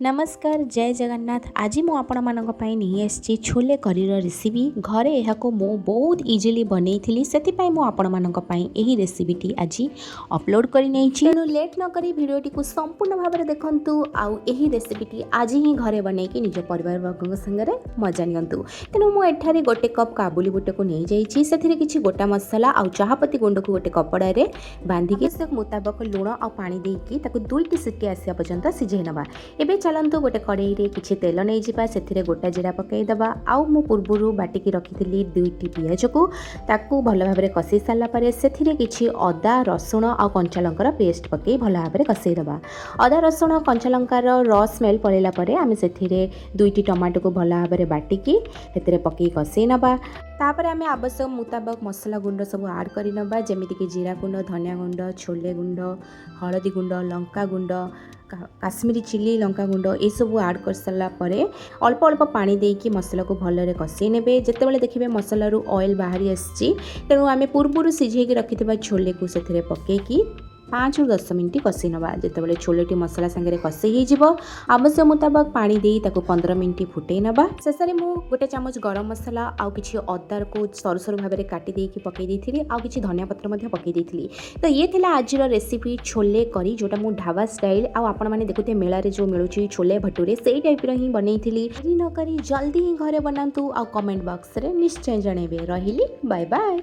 ନମସ୍କାର, ଜୟ ଜଗନ୍ନାଥ। ଆଜି ମୁଁ ଆପଣମାନଙ୍କ ପାଇଁ ନେଇ ଆସିଛି ଛୋଲେ କରିର ରେସିପି। ଘରେ ଏହାକୁ ମୁଁ ବହୁତ ଇଜିଲି ବନେଇଥିଲି, ସେଥିପାଇଁ ମୁଁ ଆପଣମାନଙ୍କ ପାଇଁ ଏହି ରେସିପିଟି ଆଜି ଅପଲୋଡ଼ କରି ନେଇଛି। ତେଣୁ ଲେଟ୍ ନ କରି ଭିଡ଼ିଓଟିକୁ ସମ୍ପୂର୍ଣ୍ଣ ଭାବରେ ଦେଖନ୍ତୁ ଆଉ ଏହି ରେସିପିଟି ଆଜି ହିଁ ଘରେ ବନେଇକି ନିଜ ପରିବାର ବର୍ଗଙ୍କ ସାଙ୍ଗରେ ମଜା ନିଅନ୍ତୁ। ତେଣୁ ମୁଁ ଏଠାରେ ଗୋଟେ କପ୍ କାବୁଲି ବୁଟକୁ ନେଇଯାଇଛି। ସେଥିରେ କିଛି ଗୋଟା ମସଲା ଆଉ ଚାହାପତି ଗୁଣ୍ଡକୁ ଗୋଟେ କପଡ଼ାରେ ବାନ୍ଧିକି ଆବଶ୍ୟକ ମୁତାବକ ଲୁଣ ଆଉ ପାଣି ଦେଇକି ତାକୁ ଦୁଇଟି ସିଟି ଆସିବା ପର୍ଯ୍ୟନ୍ତ ସିଝେଇ ନେବା। ଏବେ ଚାଲନ୍ତୁ, ଗୋଟେ କଡ଼େଇରେ କିଛି ତେଲ ନେଇଯିବା। ସେଥିରେ ଗୋଟା ଜିରା ପକାଇଦେବା ଆଉ ମୁଁ ପୂର୍ବରୁ ବାଟିକି ରଖିଥିଲି ଦୁଇଟି ପିଆଜକୁ, ତାକୁ ଭଲ ଭାବରେ କଷେଇ ସାରିଲା ପରେ ସେଥିରେ କିଛି ଅଦା, ରସୁଣ ଆଉ କଞ୍ଚା ଲଙ୍କାର ପେଷ୍ଟ ପକାଇ ଭଲ ଭାବରେ କଷେଇଦେବା। ଅଦା, ରସୁଣ, କଞ୍ଚା ଲଙ୍କାର ର ସ୍ମେଲ୍ ପଳେଇଲା ପରେ ଆମେ ସେଥିରେ ଦୁଇଟି ଟମାଟୋକୁ ଭଲ ଭାବରେ ବାଟିକି ସେଥିରେ ପକାଇ କଷେଇ ନେବା। ତାପରେ ଆମେ ଆବଶ୍ୟକ ମୁତାବକ ମସଲା ଗୁଣ୍ଡ ସବୁ ଆଡ଼୍ କରିନେବା, ଯେମିତିକି ଜିରା ଗୁଣ୍ଡ, ଧନିଆ ଗୁଣ୍ଡ, ଛୋଲେ ଗୁଣ୍ଡ, ହଳଦୀ ଗୁଣ୍ଡ, ଲଙ୍କା ଗୁଣ୍ଡ, କାଶ୍ମୀରୀ ଚିଲି ଲଙ୍କା ଗୁଣ୍ଡ। ଏସବୁ ଆଡ଼୍ କରିସାରିଲା ପରେ ଅଳ୍ପ ଅଳ୍ପ ପାଣି ଦେଇକି ମସଲାକୁ ଭଲରେ କଷେଇ ନେବେ। ଯେତେବେଳେ ଦେଖିବେ ମସଲାରୁ ଅଏଲ୍ ବାହାରି ଆସିଛି, ତେଣୁ ଆମେ ପୂର୍ବରୁ ସିଝେଇକି ରଖିଥିବା ଛୋଲେକୁ ସେଥିରେ ପକାଇକି 5ରୁ 10 ମିନିଟ୍ କଷି ନେବା। ଯେତେବେଳେ ଛୋଲେଟି ମସଲା ସାଙ୍ଗରେ କଷି ହେଇଯିବ, ଆବଶ୍ୟକ ମୁତାବକ ପାଣି ଦେଇ ତାକୁ 15 ମିନିଟ୍ ଫୁଟେଇ ନେବା। ଶେଷରେ ମୁଁ ଗୋଟେ ଚାମଚ ଗରମ ମସଲା ଆଉ କିଛି ଅଦାକୁ ସରୁ ସରୁ ଭାବରେ କାଟି ଦେଇକି ପକାଇ ଦେଇଥିଲି ଆଉ କିଛି ଧନିଆ ପତ୍ର ମଧ୍ୟ ପକାଇ ଦେଇଥିଲି। ତ ଇଏ ଥିଲା ଆଜିର ରେସିପି ଛୋଲେ କରି, ଯେଉଁଟା ମୁଁ ଢାବା ଷ୍ଟାଇଲ୍ ଆଉ ଆପଣମାନେ ଦେଖୁଥିବେ ମେଳାରେ ଯେଉଁ ମିଳୁଛି ଛୋଲେ ଭଟୁରେ, ସେଇ ଟାଇପ୍ର ହିଁ ବନେଇଥିଲି। ଡେରି ନ କରି ଜଲ୍ଦି ହିଁ ଘରେ ବନାନ୍ତୁ ଆଉ କମେଣ୍ଟ ବକ୍ସରେ ନିଶ୍ଚୟ ଜଣାଇବେ। ରହିଲି, ବାଏ ବାଏ।